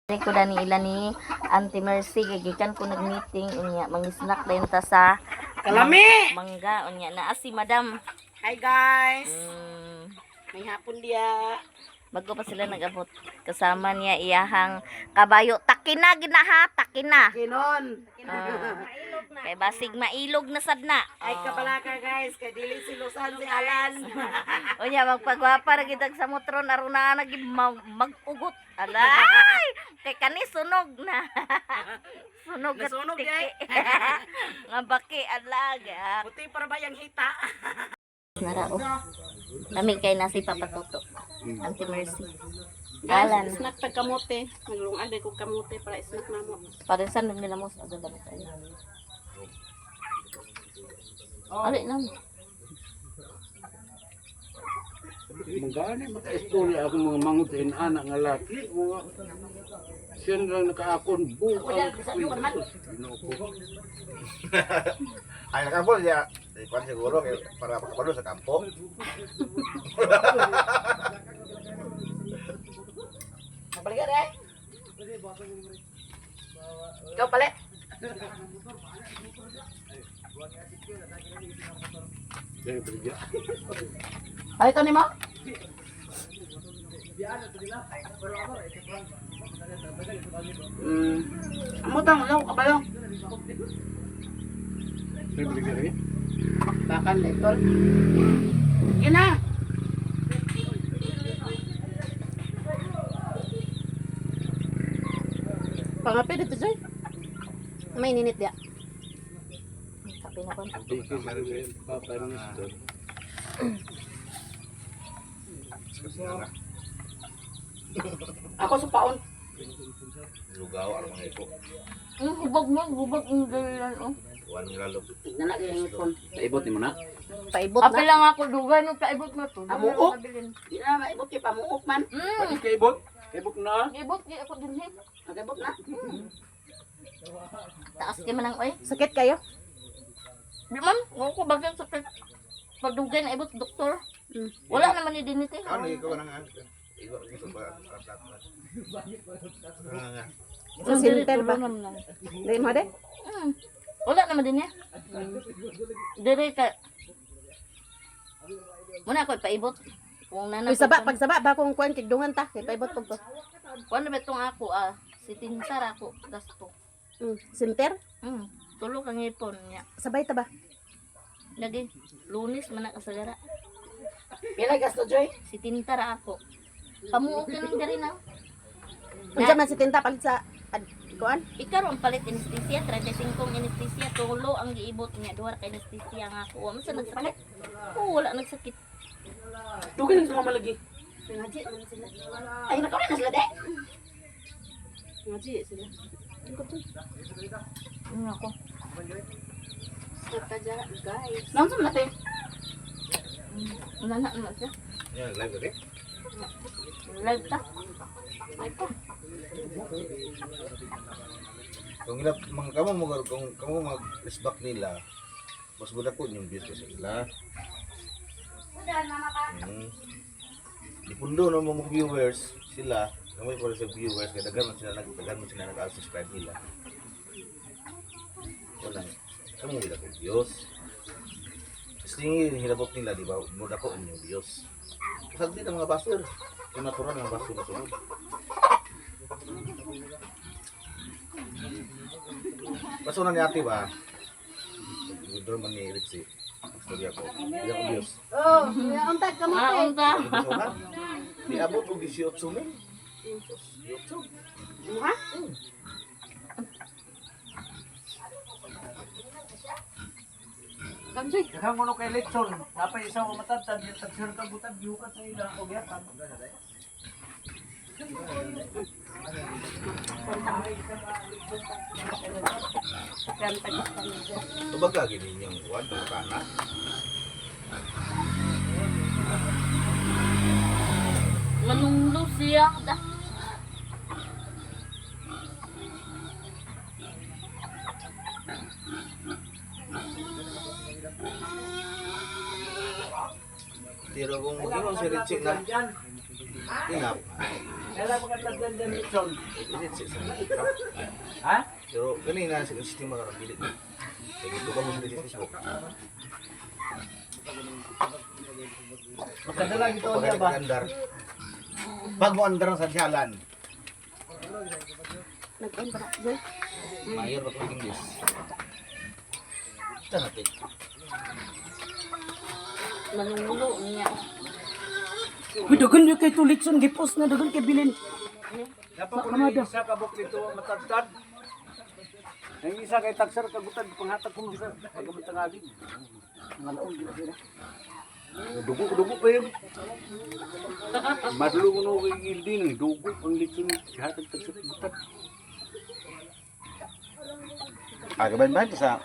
Ko dani ila ni Auntie Mercy kay gikan ko nag-meeting, unya mangisnack din ta sa Kalami! Mangga unya naa si Madam. Hi guys! May hapon diya. Bago pa sila nag-abot, kasama niya iyahang kabayo. Takina gina ha, takina. Kinon. Ah. Kay basig mailog na sad na. Ay kabalaka guys, kay dili silusan si Alan. Unya magpagwapa ra gid ang sa motron aron na nagi mag-ugot. Alay! Kay kani sunog na. Sunog at Nasunog, tiki. eh. Nga baki alag. Ah. Puti para ba yang hita? Nara oh. Lami kay na si Papa Toto. Auntie Mercy. Guys, Alan. snack tag kamote. Naglungag ko kamote para snack namo. Para saan nila mo sa agad tayo. Ali lang. Magani maka-istorya ako mga mangutin anak nga laki mga siya na lang nakaakon buang. Ginoo ko. Ay, nakapo siya. Ikuan siguro kay para makapalo sa kampo. Mabalik ka eh. Ikaw pala. Dahil berja. Ay, ito ni mo. Amo tang law kabalo. Dahil berja rin. Bakan lektor. Yun na. Pangape dito, Joy. May ninit dia. Kape na kon. Biki sa rin, Papa Nestor. Ako sa paon. Lugaw ang mga iko. Hubog mo, hubog ang dalilan oh. Kuan nila log. Tignan na yung ipon. Naibot ni mo na? Paibot Kape na. lang ako dugay no kaibot na to. Amuok. Di na maibot kay pamuok man. Bakit kaibot? Kaibot na? Ibot di ako din eh. Nagibot na. Taas kay man ang oy. Sakit kayo? Di man, ako bagay sa pagdugay na ibot doktor. Wala naman ni dinit eh. Ano ikaw nang ah. Ikaw gusto ba? Nga. Sa center ba? Tulungan lang. Di mo de? Wala naman din niya. Dire ka. Muna ako ipaibot. Kung nana Uy, saba, pagsaba ba kung kuan kigdungan ta kay paibot pag to. Kuan na ba itong ako ah. Si Tinsar ako gasto. Center? Tulo kang ipon niya. Sabay ta ba? Lagi Lunes man na kasagara. Pila gasto Joy? Si Tintar ako. Pamuok ka ng diri na. Unsa man si tinta palit sa kuan? Ikaw ang palit anesthesia, 35 ang anesthesia, tulo ang giibot niya, duha ka anesthesia nga ako. Wa man sa nagsakit. Oo, wala nagsakit. Dugay lang sa mama lagi. Ngaji man sila. Ay nakaw na sila de. Ngaji sila. Ano ako? Snack ta dya, guys. Naunsa man natin? Wala na naman siya. Yan live rin. Live ta. Live ta. Kung ila mga kamo mo kung kamo mag back nila, mas budak ko yung views kasi ila. Ipundo no mga viewers sila, kamo para sa viewers kay daghan man sila nag-subscribe nila. Wala. Kamo nila ko views. Kasi hilabot nila, di ba? Muda ko yung views. Kasi di na mga basur. Yung natural ng basur na sunod. Kaso na ni ate ba? Withdraw man ni Ritzy. Istorya ko. Hindi ako views. Oh, unta kamote. Ah, unta. Kaso na. Di abot og 18 mil. 18. Ha? Kamjoy. Daghang kuno kay lechon, napay isa ko matadtad, yung tagsir ka butag yukat sa ila og yatag. Tubag ka gini niyang kuwan kana. Manunglo siya. Da. Pero kung mag-ingon si Ritzy na inap. Kailan makatadlan dyan litson? Pilit siya sa Ha? Pero ganina sa sistema karon dili. Kay gusto ka mo sa Facebook. Makadala gito niya ba? Pag Pag mo andar sa jalan. Nag-on ba na? Joy? Mayor ba kung English? Tanapit. Manungulo niya. Uy, dagan yun kay Tulitson. Gipos na dagan kay Bilin. Dapat ko na isa ka buk dito matadtad. Ang isa kay taksar kagutad panghatag ko sa pagkamantangagin. Malaon, di ba sila? Dugo, dugo pa yun. Madlo ko no kay Gildin, eh. Dugo ang litson hatag tag gutat. Agaban ba sa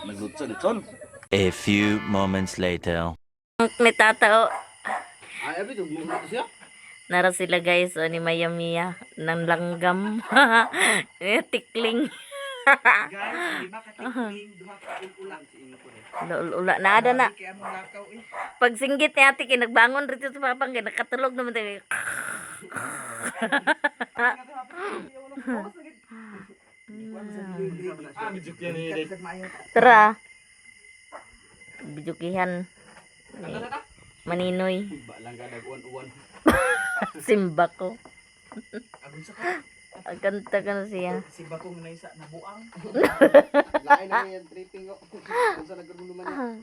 naglutso-lutson? A few moments later. May tatao. Ay, abi dugo na siya. Nara sila guys, o ni Maya Mia, ng langgam. Eh, tikling. Guys, lima ka tikling, duha ka ulan sa inyo ko. Ula na ada na. Kaya mo lakaw eh. Pagsinggit ni ate, kay nagbangon rito sa papang, kay nakatulog naman tayo. Tara. Bijukihan. Ni Maninoy. Balang ka nag-uwan-uwan. Simba ko. Agon sa ka. Ang kanta ka na siya. Si Bakong na isa nabuang. Lain na yung tripping ko. Kung sa nagkagulo man yan.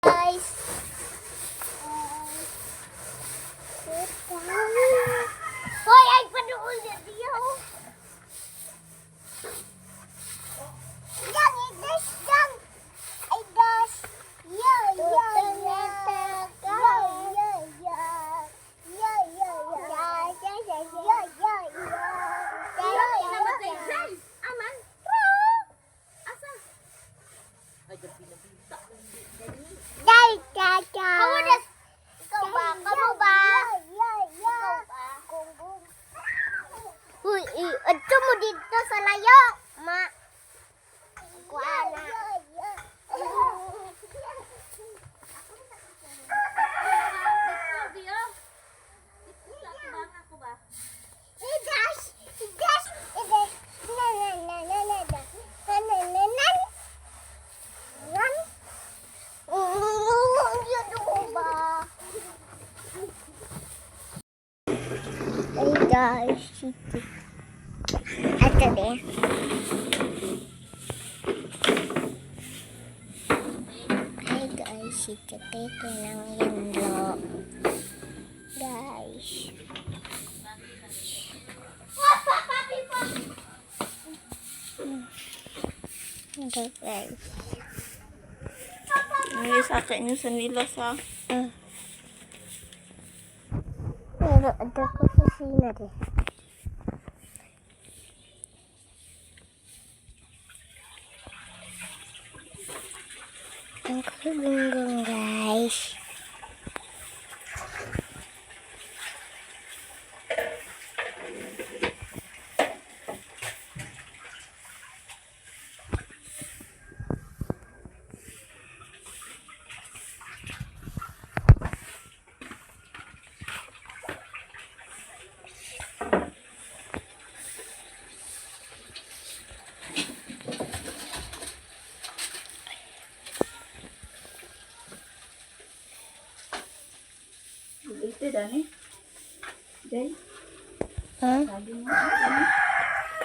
Guys. Hoy, ay panuol na diyo. Yang idas yang. Ay das. Yo yo yo. Yo yo yo. Yo yo yo. Yo yo yo yo yo. Yo yo. Aman. Asa? Dai, da, da. Kamu das. Ikaw ba? Kamu ba? Ikaw ba? Uy, adto mo dito sa layo. Ma. Kuana. Idas, idas, idas. Na na na na na na. Na na na na. Nan. Hey guys, Ito din. Hi guys, si Tete ng yelo. Guys. Okay guys. Ay, sa akin yung sanilas ha. Pero ada ko kusina din. Ang gunggong guys. Ito, Dani. Jay, Huh?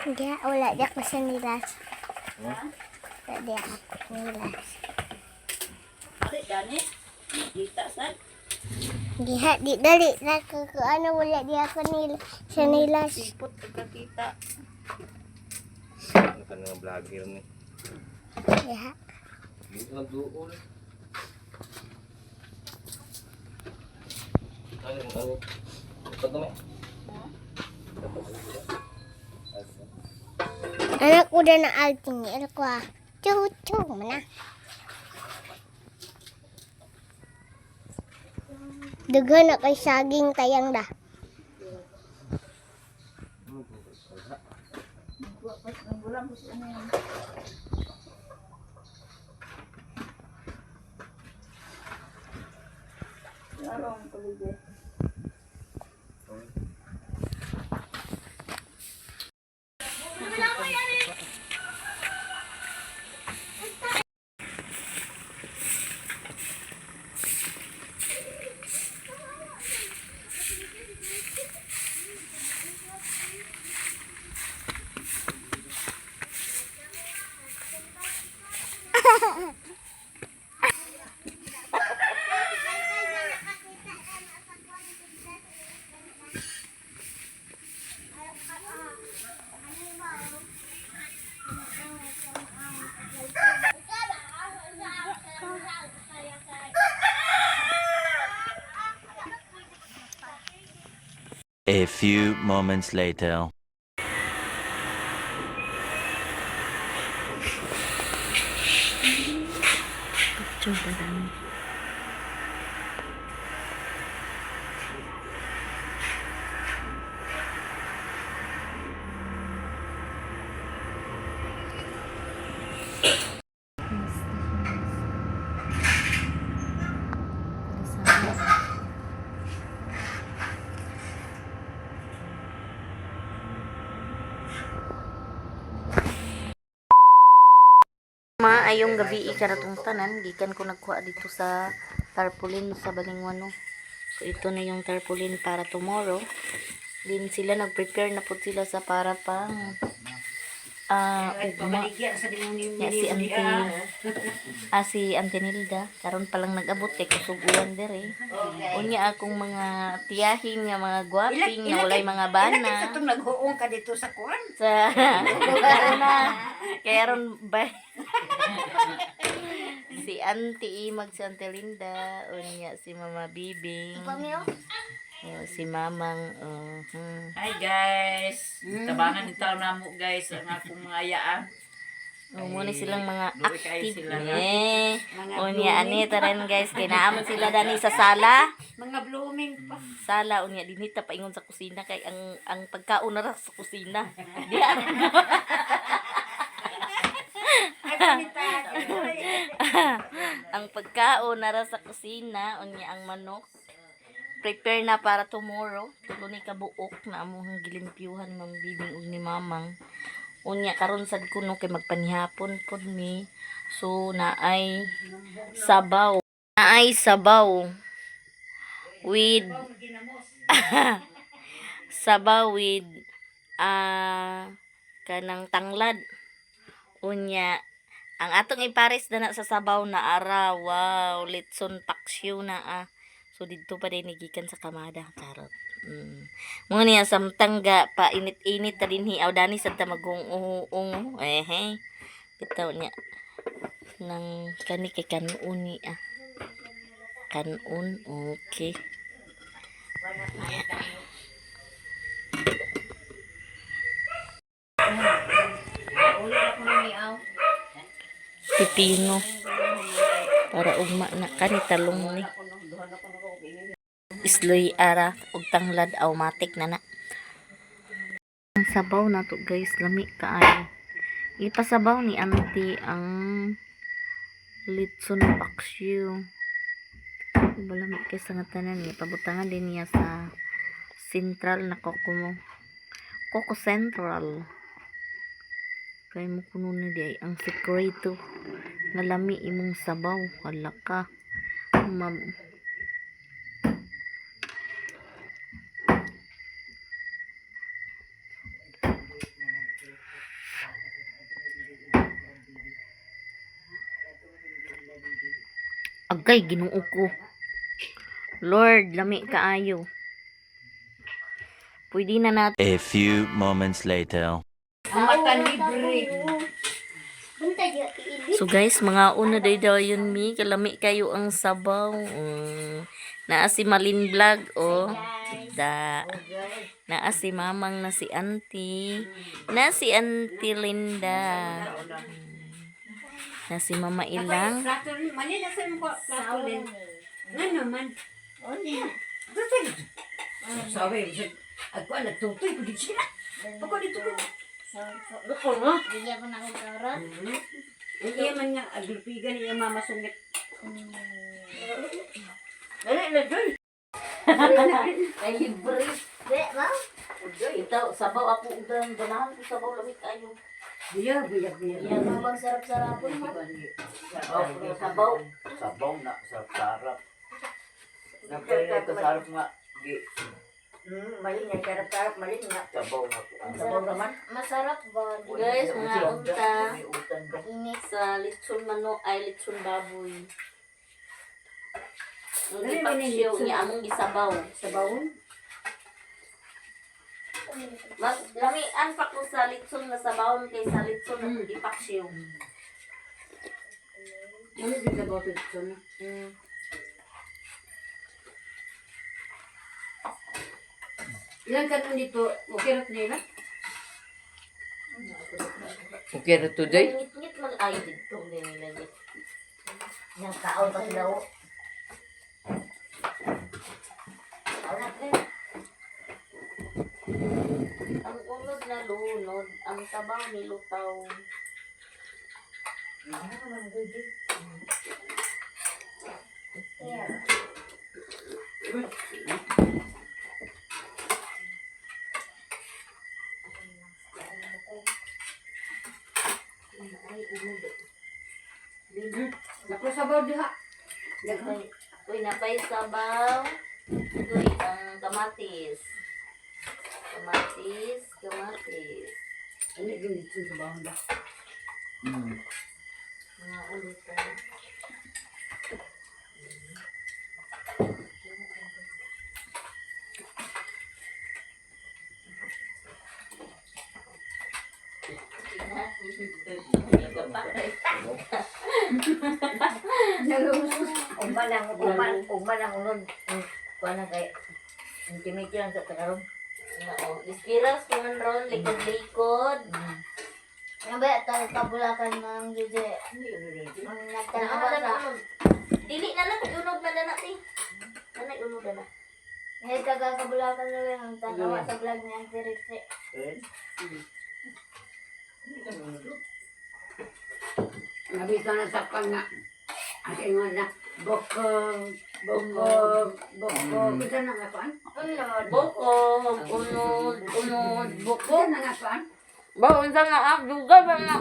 Hindi, wala di ako sa nilas. Wala di ako nilas. Ate, Dani. Kita, sad. Di, di, dali, na, ano, wala di ako nil, sa nilas. Sipot, kita. Ano ka nga vlogger ni? Diha. Dito lang duol. Ano ano? Pag kami. Anak ko na alting, anak ko ah. Chu, chu, mana. Dughan na kay saging tayang da. A few moments later. Picture ta dami. Maayong gabi ikaratong tanan, gikan ko nagkuha dito sa tarpaulin sa Balingwano. So ito na yung tarpaulin para tomorrow. Din sila nag-prepare na po sila sa para pang ugma. Ya, si Auntie si Auntie Nilda karon pa lang nag-abot kay kusog ulan dere. Unya akong mga tiyahin nga mga gwaping nga walay mga bana. Sa itong naghuong ka dito sa kuan. Sa karon na kaya ron ba si Auntie Imag, si Auntie Linda, unya si Mama Bibing. Oh, si Mamang oh. Hi guys! Tabangan ni tao namo guys ang akong mga ayaan. Oh, muna silang mga Luwi kayo active. sila. Eh. Unya ani taran guys, kinaamon sila dani sa sala. Mga blooming pa. Sala unya dinhi ta paingon sa kusina kay ang pagkaon na ra sa kusina. Di Ay, panita. ang pagkaon nara sa kusina unya ang manok prepare na para tomorrow, tulo ni kabuok na amuhang gilimpyuhan ni Ma'am Bibing ug ni Mamang. Unya karon sad kuno kay magpanihapon pod mi, so naay sabaw, naay sabaw with sabaw with kanang tanglad. Unya ang atong ipares na na sa sabaw na ara, wow, litson paksiw na ah. So didto pa din gikan sa kamada, karot. Mo niya samtang ga pa init-init ta dinhi aw dani sad ta magung-ung ehe. Bitaw niya nang kani kay kanon ni ah. Kanon, okay. Pipino para ugma na kani talong ni isloy ara og tanglad automatic na na. Ang sabaw na to guys, lami kaayo. Ipasabaw ni auntie ang litson paksiw. Balami kay sa nga tanan niya, pabutangan din niya sa central na Kokomo, Coco Central, kay mo kuno na di ay ang sekreto nga lami imong sabaw. Hala ka. Ma Agay, Ginoo ko. Lord, lami kaayo. Pwede na natin. A few moments later. Mata libre. So guys, mga una day daw yun mi. Kalami kayo ang sabaw. Naa si Malin Vlog, oh. Da. Naa si Mamang, na si Auntie. Na si Auntie Linda. Na si Mama Ilang. Plato, mali na sa mo plato din. Nga naman. Sabi, ako ang nagtutoy ko din sila. Ako dito ko. Iya ko na akong karot. Iya man nga, aglupigan iya mama sungit. Ay, libre. Di ba? Ito, sabaw ako. Ugang ganahan ko sabaw lamig kayo. Buya, buya, buya. Iya magsarap-sarapon man. Sabaw. Sabaw na sarap-sarap. Nagkaroon ka sarap nga. Gi, Mali nga, sarap-sarap, mali nga. sabaw na po. Sabaw naman. Masarap ba? Guys, mga unta. May utan ba? Init. Sa litson manok ay litson baboy. Ang Ano man yung ipaksiw litson? niya among gisabaw. Sabawon. Mas lamian pa ko sa litson nga sabawon kay sa litson na ipaksiw. Ano din sabaw sa litson? Ilang kanon dito, okay ra nila? Okay ra today. Ngit-ngit man ay dito din nila. Yang kaon pa sila oh. Ang unod na lunod, ang sabaw nilutaw. Naku sabaw diha. Uy, uy, napay sabaw. Uy, ang kamatis. Kamatis, kamatis. Ano yung dito sa sabaw ba? Mga ulit. Ah. Ugma lang, ugma, ugma lang unod. Kuha na kay intimate lang sa tagaron. Oo. Dispiras man ron, likod-likod. Ano ba, kabulakan ng Juje. Ang nagtanawa Ano sa... na unod? Dili na lang, unog na na natin. Nanay, unog na na. Ngayon, taga-kabulakan na lang ang tanawa sa vlog ni Auntie Rixie. Nabita na sa kan nga. Ang ingon na bukog, bukog, bukog. Bisa na nga kuan? Bukog, unod, unod, Bisa bukog. na nga kuan? Ba, unsa nga ah, dugay ba na?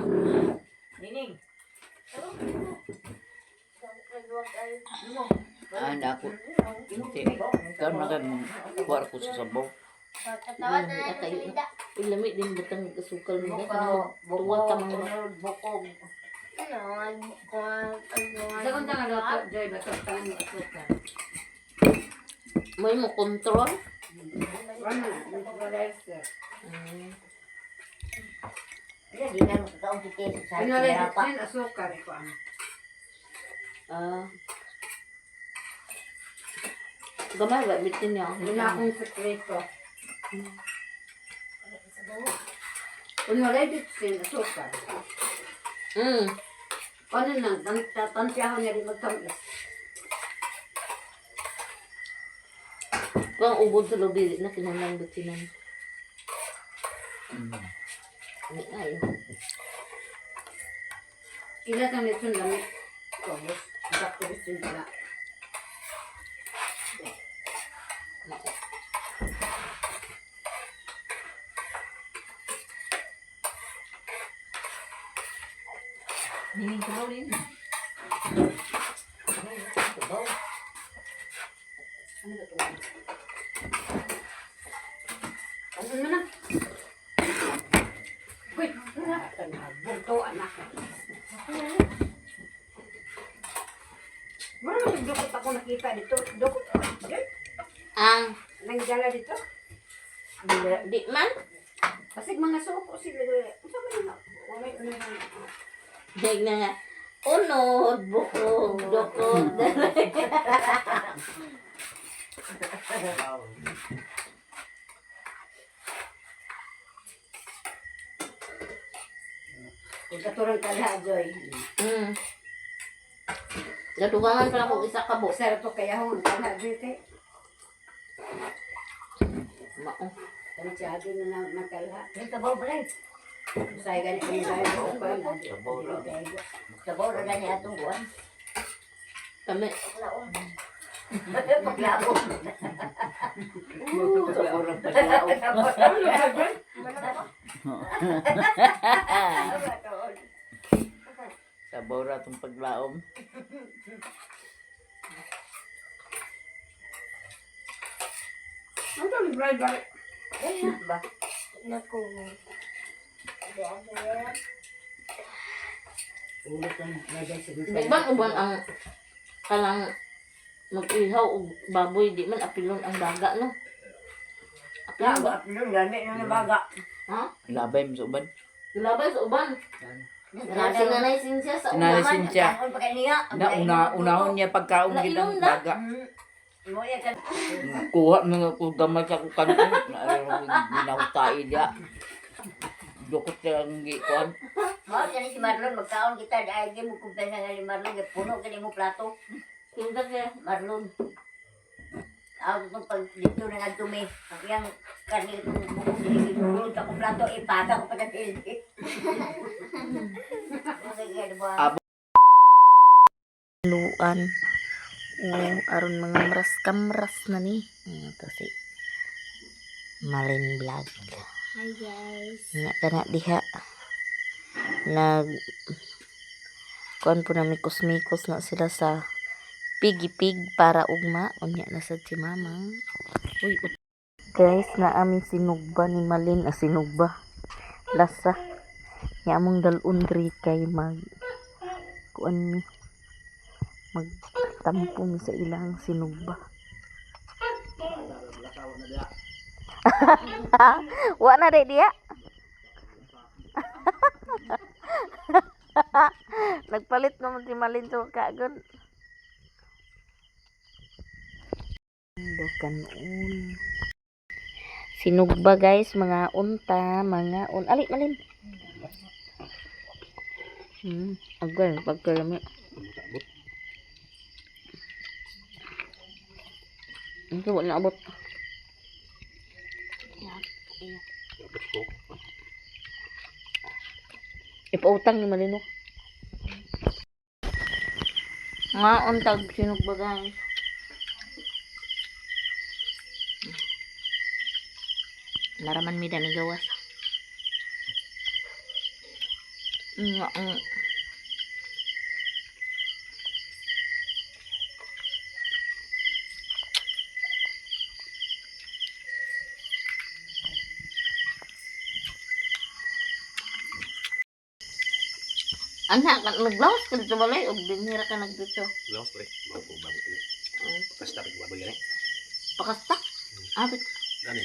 Nining. Ah, na ako. Hindi. Karon na kan kuha ko sa sabaw. Tatawa na lang sa linda. Uy, lami din butang asukal mo. Bukog, Tuwa ka mga. unod, bukog. Unod, bukog, unod. Sa kung tanga loto, Joy, bato, tangan mo asukal. May mo control. Ano, neutralizer. Di na magkakaon si Keso sa Neutralizer, asukal, kuan. Ah. Gamay ba bitin niya. Wala akong sekreto. Kung wala dito asukal. Ano na, tansyahan niya rin magtamis. Kung ubod sa lobby na kinahanglan bitinan. Hindi nga yun. Ila kang litson lamig. Kobos. Sakto gusto nila. Nining sabaw din. Ano na na? Uy, ano na? Bugto, anak. Wala naman dukot ako nakita dito. Dukot ako. Joy, Ang nanggala dito. di man. Basig mga suko sila. Unsa man yun? Wala yun. Daig na nga. Unod, bukog, dukog. Kung katurang kala, Joy. Gadugangan pa ako isa ka buok. Sarap to kaya hon. Kala, Joy, kay. Mao. Tansyado na na magkalha. Yung sabaw ba rin? Usay gani kami tayo. Sabaw lang. Sabaw na gani atong buwan. Kami. Paglaom. Sabaw ra paglaom. Sabaw ra tong paglaom. Ano to, libre ba? Ba? Naku. Di ba uban ang kanang mag-ihaw og baboy di man apilon ang daga no. Apilon ba? Apilon, lami na baga. Ha? Labay mo sa uban. Labay sa uban. Si Nanay Cynthia sa Nanay unahan. Cynthia. Kaon pa kay niya. Na una unahon niya pagkaon gid ang Nainom na. baga. Mo ya ka. Kuha mga ko gamay sa akong kanto. Ginautai dia. Dukot lang gikuan. Mao siya ni si Marlon magkaon kita dahil di mo kumpensa nga ni Marlon kay puno kini mo plato. Kinsa siya? Marlon. Ako itong pag dito na nga dumi. Ang iyang karne itong bukong dinigulod sa akong plato, ipata ko pa na tildi. Abo. Luan. O aron mga kamras kamras na ni. Ito si Malin Vlog. Hi guys. Nga kana diha. Nag kuan po na mikos-mikos na sila sa pigi-pig para ugma. Unya na sad si mama. Uy, guys, na amin sinugba ni Malin. Ah, sinugba. Lasa. Nga among dalon diri kay mag kuan mi magtampo mi sa ilang sinugba. Wa na dai diya. Nagpalit naman si Malin sa kagon. Kanon. Sinugba guys, mga unta, mga un. Ali, Malin. Agay, pagkalami. Ito, wala abot. Ipautang ni Malino. Nga, untag sinugba guys. Naraman mi dani gawas. Nga, ang Anak, naglawas ka dito balay o dinhira ka nagdito. Laos pre, bago bago ini. Pakasta pag bago yan eh. Pakasta. Abit. Gani.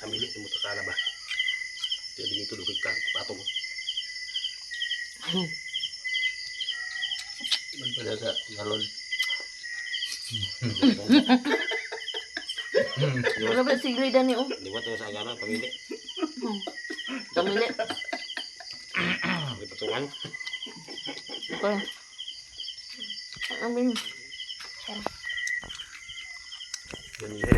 Kamili mo ta kala ba. Kaya dito dukig ka patong. Man pala sa galon. Wala ba si Grida ni oh? Liwat to sa agana pamili. Kamili. Patungan. Okay. Amin. Ganyan.